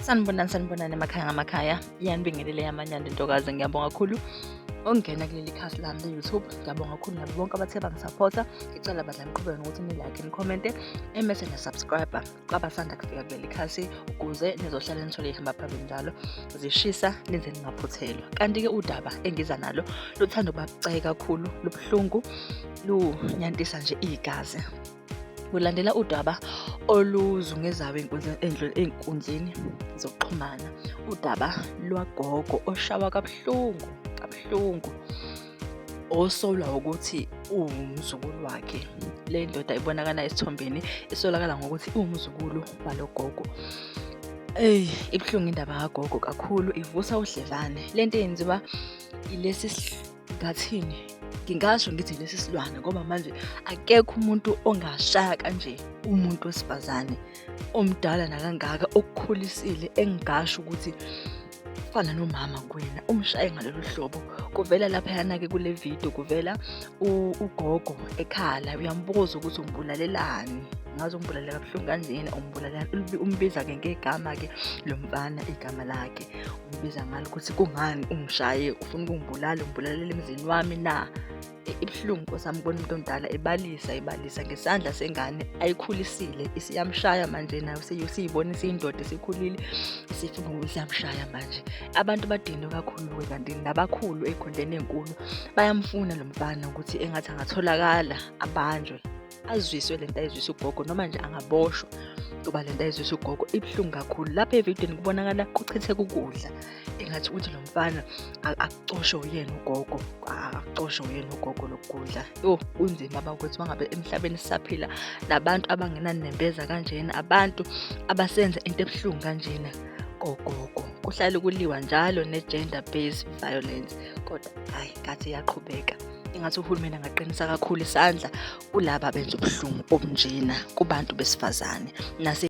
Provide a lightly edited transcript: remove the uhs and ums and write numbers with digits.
Sanibonani, sanibonani emakhaya ngamakhaya. Iyanibingelele yamanyanda intokazi. Ngiyabonga kakhulu ongena kuleli khasi lami le-YouTube. Ngiyabonga kakhulu nabo bonke abathe bangisaphotha. Ngicela bandla niqhubeke ngokuthi ni-like, ni-commente, emese ni-subscribe kwabasanda kufika kuleli khasi ukuze nizohlala nithole ihamba phambili njalo zishisa nize ningaphuthelwa. Kanti-ke udaba engiza nalo luthanda ukuba bucayi kakhulu, lubuhlungu, lunyantisa nje igazi. Kulandela udaba oluzungezayo ey'nkundleni zokuxhumana, udaba lwagogo oshawa kabuhlungu kabuhlungu osolwa ukuthi uwumzukulu wakhe. Le ndoda ibonakala esithombeni isolakala ngokuthi uwumzukulu walo gogo. Eyi, ibuhlungu indaba kagogo kakhulu, ivusa udlevane. Le nto eyenziwa ilesi ngathini, ngingasho ngithi lesi silwane ngoba manje akekho umuntu ongashaya kanje umuntu wesifazane omdala nakangaka okukhulisile engingasho ukuthi fana nomama kuwena umshaye ngalolu hlobo. Kuvela laphayana-ke kule video, kuvela ugogo ekhala, uyambuza ukuthi ungibulalelani, ngaze ungibulale kabuhlungu kanjena, ungibulalelani. Umbiza-ke ngegama-ke lo mfana, igama lakhe umbiza ngalo ukuthi kungani ungishaye, ufuna ukungibulala, ungibulalela emzini wami na? Ibuhlungu nkosi yami ukubona umuntu omdala ebalisa ebalisa ngesandla sengane ayikhulisile, isiyamshaya manje nayo usiyibona isiyindoda esikhulile, isifuna isiyamshaya manje. Abantu badinwe kakhulu-ke, kanti nabakhulu ey'khundleni ey'nkulu bayamfuna lo mfana ukuthi engathi angatholakala abanjwe, azwiswe lento ayizwisa ugogo, noma nje angaboshwa ngoba lento ayizwisa ugogo ibuhlungu kakhulu. Lapha evidweni kubonakala kuchitheka ukudla, engathi uthi lo mfana akucoshe uyena ugogo, akucoshe uyena ugogo lokudla. Yo, kunzima bakwethu mangabe emhlabeni sisaphila nabantu abangenanembeza kanjena, abantu abasenza into ebuhlungu kanjena kogogo. Kuhlale kuliwa njalo ne-gender based violence, kodwa hhayi ngathi iyaqhubeka. Engathi uhulumeni angaqinisa kakhulu isandla kulaba abenza ubuhlungu obunjena kubantu besifazane. Nase